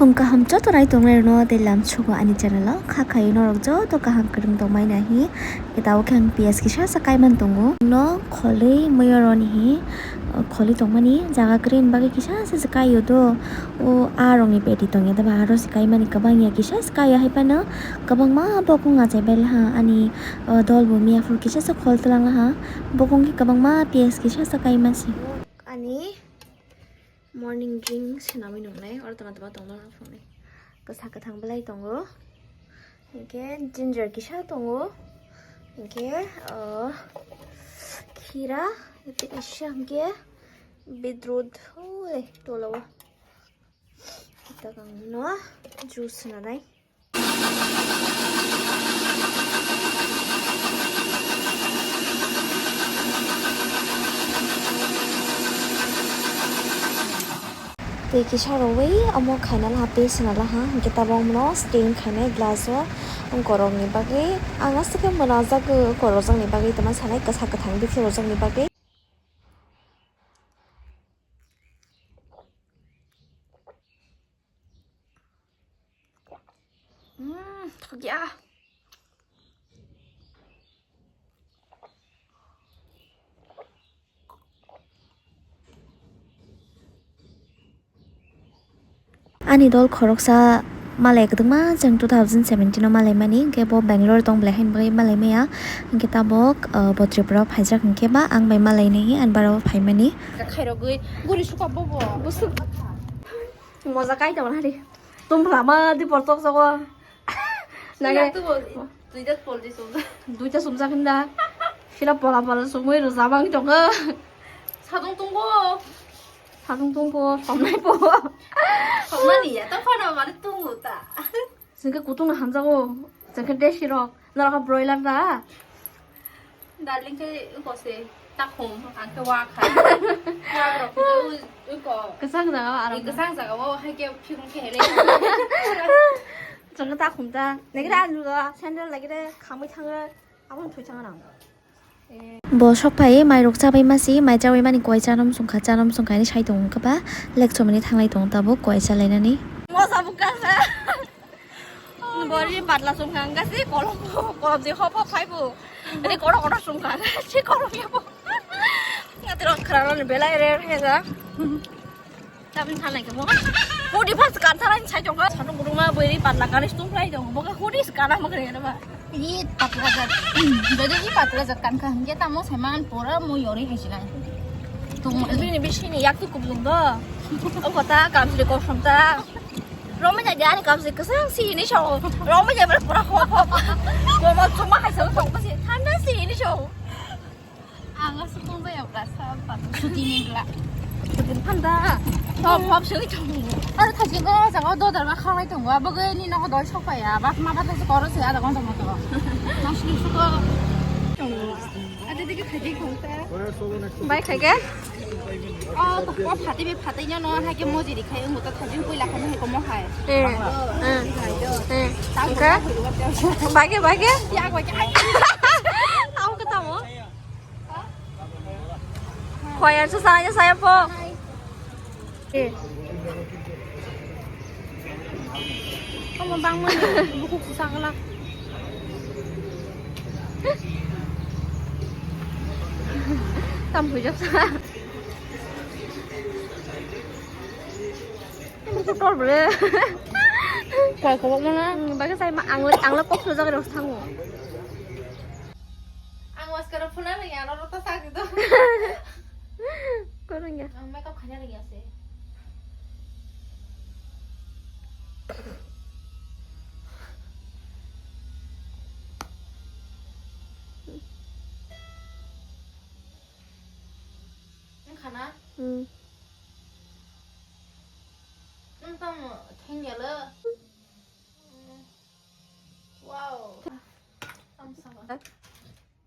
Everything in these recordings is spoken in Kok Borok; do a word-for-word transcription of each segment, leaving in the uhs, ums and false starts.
Tong kaham joto nai tongnai rokno tei lam sugo ani channel o kha khai norok joto kaham kwrwng tongmai nahi. Tabuk khe ang piyaj kisa sa kaiman tongo. No kholwi moyo roni hi, uh, kholwi tongmani jaga kwrwini bagwi kisa sa se kaio do. O a rokni peti tongya da ba aro se kaimani kwbangya kisa se kaio hai phano kwbangma bokong achai bai laha ani, uh, dol bo miya phuru kisa sa khol twlang laha. Bokong khe kwbangma piyaj kisa sa kaima se. Ani morning drink swnamwi nungnai, oro tongna tongma tongna phungnai. Kwsa kwthang belai tongo. Hinkhe ginger kisa tongo. Hinkhe, uh, khira, tei kisa hinkhe beetroot, oi, tolao. Kita kang no juice swnanai. Tei kisa rwui omo khaina laha, paste swnalaha, hinkhe tabuk omono stain khainai glass o, borokni bagwi ang aswk khe mwnajak, borokjakni bagwi tongma sanai kwsa kwthang bithi rwjakni bagwi. Mm, thokya. Ani dol khoroksa malai kwdwkma chwng two thousand seventeen o malaimani, hinkhe bo Bangalore tong belai haino bagwi malaimaya, hinkhe tabuk, uh, bo Tripura o phaijak hinkhe ba ang bai malainai ani bara o phaimani. Khairogwi guri suka bobo. Busuk. Moja kai tongna hari. Tum phlama di portok sogo. Nage. Duita poldi sumjak. Duita sumjak hinda. Sila pola pola sumui rwjak bang tongo. Sadung tungbo. Sadung tungbo, somnai po. Somnani ya, tong phano mane tungo ta. Jengke kutung na hamjago. Jengke desi rok. Nara ka broiler da. Darling khe uko se takhum, ang khe wa kha. Wa rok khe ui, uko. Kwchang jaga o aram. Kwchang jaga o hai khe phirung khe hele. Chwng takhum ta. Nagire anu ga sandal nagire khamui thanga. Abon thui thanga nang. Bo sok phai mai rok chabai masi, mai chabai mani koi chanom sungkha, chanom sungkha ni sai tongo khe ba lek chomani thanglai tongo tabuk koi chalainani. Mosa bukha sa. Bori patla sungkha ang kasi kolom, kolom je hop hop phaibo. Ani koro koro sungkha ang si kolom yabo. Ngati rok khara rok belai re re da. Tabin thanai kemo. Hudi pas kan thanai sai jong ka sanu guruma bori patla kan stung phai jong. Boka hudi kana ma kare ba. Ini patla jat. Jadi ini patla jat kan ka hingge tamo seman pora mo yori hai sinai. Tung ini bisi ni yak tu kublung do. O kota kam sri kosong ta. Romanya dia ni kamsi kesang si ini show. Romanya ber pura hop hop. Gua mau cuma hai sel song pasi thanda si ini show. Ang asuk tong jaya bra sa pa suti ni bla. Suti thanda. Hop hop sui chong. Ar thajin ko jang o dodar ma khalai tong wa bogo ni no doi sok pa ya. Bak ma ba to koro se ada gonta moto. Masuk suko. Bai khaike? O, to ko phatwi bai phatwi no, no, hai ke mojiri khai, wngbo to thajin puila khai, hai ko mo hai. Eh, eh, eh. Oke. Bai ke, bai ke? Ya, bai ke. Tamo ke tamo? Khoyar sa saya, saya po. Eh. Omo bangmani bukhuk kwchak glak. Tam huijak sa. Bukhuk tor bre. Koi kobok mana? Hmm, bagwi sai ma ang le, ang le kok sujak rok thango. Ang mascara phuna rwngya, aro rota sak di do. Korongya. Ang makeup khaina rwngya se. Ang khana? Hmm. Ang tamo thengya le. Wow. Ang sama.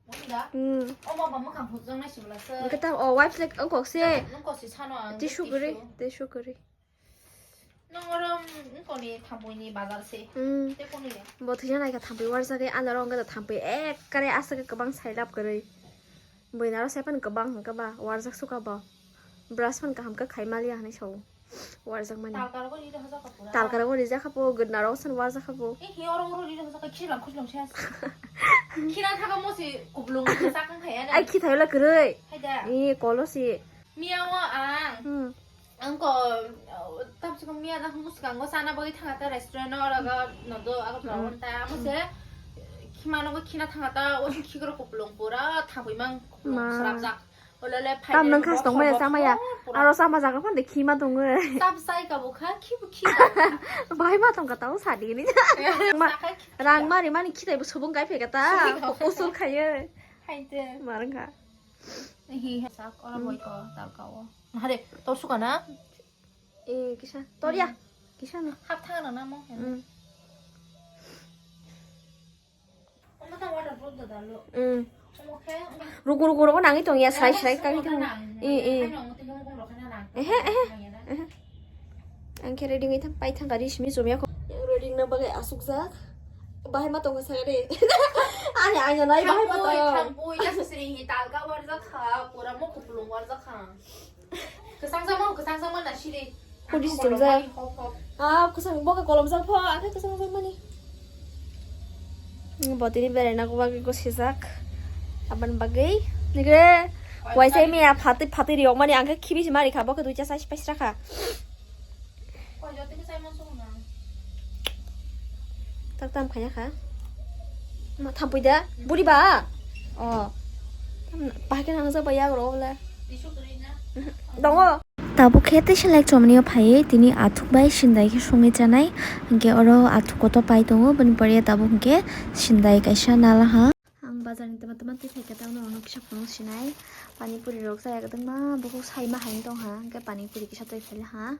Mui da? Hmm. Omo ba mwkhang hupjak nai sibla se. Hwnkhe tam, o, wipes le wngkok se. Wngkok se sano ang tissue kwrwi, tissue. Tissue kwrwi. Nang oro wngkoni thampui ni bazar se. Hmm. Te koni ya? Bo thwisa naikha thampui warsa khe, ano oro wngkha thampui ekkare aswk khe kwbang sailap kwrwi. Buini aro sai phano kwbang hwnkhe ba warjak sukha bo. Brush phano kaham khe khai maliya hinwi sao. Warjakmani. Talkar bo ri rw hojak ka pura. Talkar bo rijak kha po, gwnaro san warjak kha po. Eh, hi oro oro ri rw hojak ka, khilam khujlum se. Khina thago mo se kublung ke sakang khaya na. Ai, khithayo la kwrwi. Hai da. Eh, kolo si. Miya o ang. Hmm. Ang ko, tam se ko miya da hum swkang go sana bagwi thanga ta restaurant o, oro go nodo ago Hmm. Amo se khima no go khina thanga ta, o se khigro kublung pura thangwi mang kublung Ma. Srapjak. Tam nang khas tongmaya chamaya. Aro chama jaga phande khima tongo. Chap sai ka bukha, khibu khi. Bahai ma tongka tao sadi ni. Rang mari mani khitai bo subung kai pheka ta. Usul khaye. Haide. Marang kha. Hi sak ora boi ko tal ka o. Hare, tor suka na? Eh, kisa. Tor ya. Kisa no. Hap thang na mo. Mm. Mm. Ruku ruku ruku nangwi tong ya, srai srai kagwi tong. I, i. Ehe, ehe. Ehe. Ang khe ready wngwi thang, pai thang gari simi chumya kho. Yang ready wngna bagwi asukjak. Bahai ma tongo sa re. Ani aina nai bahai ma tongo. Thang bui, thang bui, ya sri hi talka warjak kha, pura mo kupulung warjak kha. Kwchang jamo, kwchang jamo na siri. Kodi si chumjak. Hop, hop. Ah, kwchang boka kolom jak pho, akhe kwchang jak mani. Botini beraina ko bagwi ko sijak. Abani bagwi. Nigre. Waisa mi a phatwi phatwi riyok mani, angkhe khibi si mari kha, boka duita sai paisra kha. Tak tam khaya kha. Ma thampui da. Buri ba. Oh. Tam bahai khe nang jak ba yak ro le. Dongo. Tabuk khe teisa like chomani o phaiwi tini athuk bai sindai khe songwi chanai. Hinkhe oro athuk kotor pai tongo, bini pore tabuk hinkhe sindai kaisa nala ha. Ang bazar ni tama tama twi phaikha, tamno ano kisa phunuk sinai. Pani puri rok chaya kwdwkma, bukhuk saima hai wng tongkha, hinkhe pani puri kisa twi phailaha.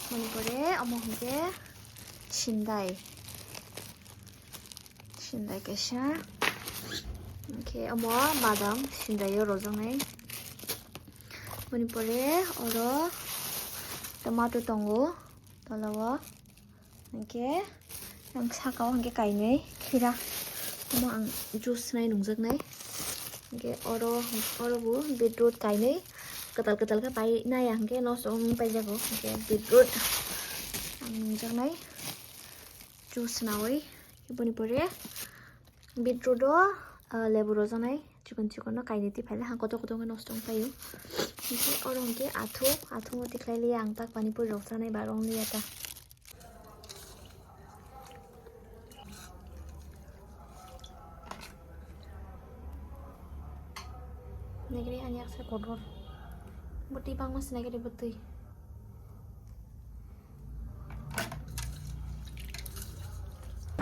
Bini pore omo hinkhe sindai. Sindai kaisa. Hinkhe omo badam sindai o rojaknai. Bini pore oro tomato tongo tolao. Hinkhe ang saka o hinkhe kainwi khira. Omo ang juice nai nungjaknai. Hinkhe oro, oro bo beetroot kainwi kwtal kwtal khe pai naya hinkhe nosto wng paijago. Hinkhe beetroot ang nungjaknai. Juice nawi, boni pore beetroot o, ah, lebu rojaknai chikon chikon no kainwi twi phaila ha, kotor kotor wngkhe nosto wng paio. Hinkhe oro hinkhe athuk, athuk no tikhlai liya ang tak pani puri rok chanai ba rong liya ta. Nigiri ani yaksa kotor. Bwtwi bangma se nigiri bwtwi.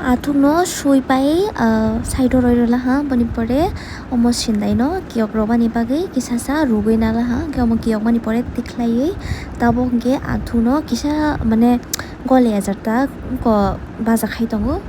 Athukno sui pai, ah, side o roi rwla ha, boni pore omo sindai no kiyok rwbani bagwi kisa sa rugwi nala ha, hwnkhe omo kiyok mani pore tikhlaiwi tabuk hwnkhe athukno kisa mane goli ajar ta ko baja khai tongo.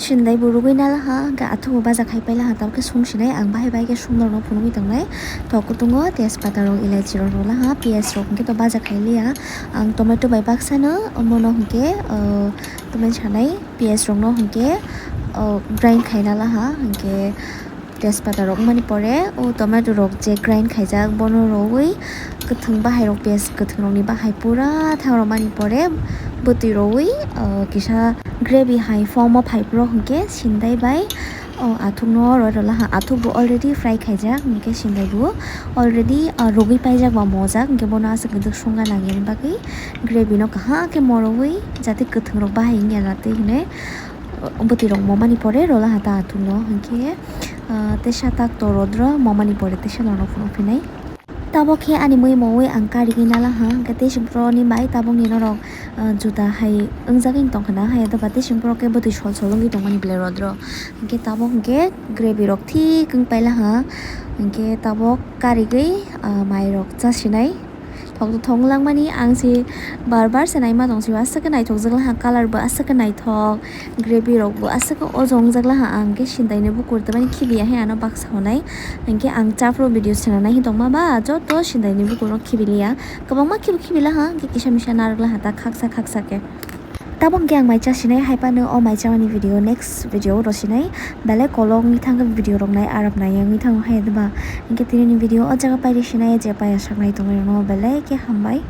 Sindai bo rugwi nala ha, hwnkhe athukbo baja khai paila ha, tabukhe song sinai ang bahai bahai khe song norokno phunugwi tongnai. Tok kutungo tejpata rok, elaichi rok rwla ha, piyaj rok hwnkhe to baja khai liya. Ang tomato bai baksa no, omono hwnkhe, ah, tamani sanai piyaj rokno hwnkhe, ah, grind khai nala ha, hwnkhe tejpata rok wngmani pore o tomato rok je grind khaijak bono rowui kwthwng bahai rok, piyaj kwthwng rokni bahai pura thang rwmani pore bwtwi rowui, ah, kisa gravy hai form o phai phuru hwnkhe sindai bai, oh, athukno roi rwla ha. Athuk bo already fry khaijak, hwnkhe sindai bo already, ah, rugwi paijak ba mojak, hwnkhe bono aswk kwdwk songna nangyani bagwi gravy no kaham khe morogwi jate kwthwng rok bahai wngya na twi hinwi, ah, bwtwi rok momani pore rwla ha ta athukno, hwnkhe, ah, teisa tak to rodro momani pore teisa norok phunuk phinai. Tabok khe ani mui mowui ang karigwi nala ha, hwnkhe tei singpro ni bai tabok ni norok, ah, juda hai wngjagwi tongkha na, hai doba tei singpro khe bwtwi sol sol wngwi tongmani belai rodro. Hwnkhe tabok hwnkhe gravy rok thik wng paila ha, hwnkhe tabok karigwi, ah, mai rok chasinai. Thok to thok langmani ang se bar bar se naima tong sio, aswk khe naithok jak laha, color bo aswk khe naithok, gravy rok bo aswk khe ojong jak laha, ang khe sindaini bukur tamani khibiya he ano baksa honai, hwnkhe ang chaphuru video swnamnai tongma ba joto sindaini bukur no khibiliya, kwbangma khibi khibi laha, hwnkhe kisa misa narwk laha ta khaksa khaksa khe. Tabok hwnkhe ang mai cha sinai, hai phano o mai chamani video next video o rw sinai, belai kolok wngwi thangkhe video rok nai aram nai wngwi thango hai ba. Hwnkhe tini ni video o jaga pai rw sinai, je pai aswk nai tongwi rwno belai khe hambai.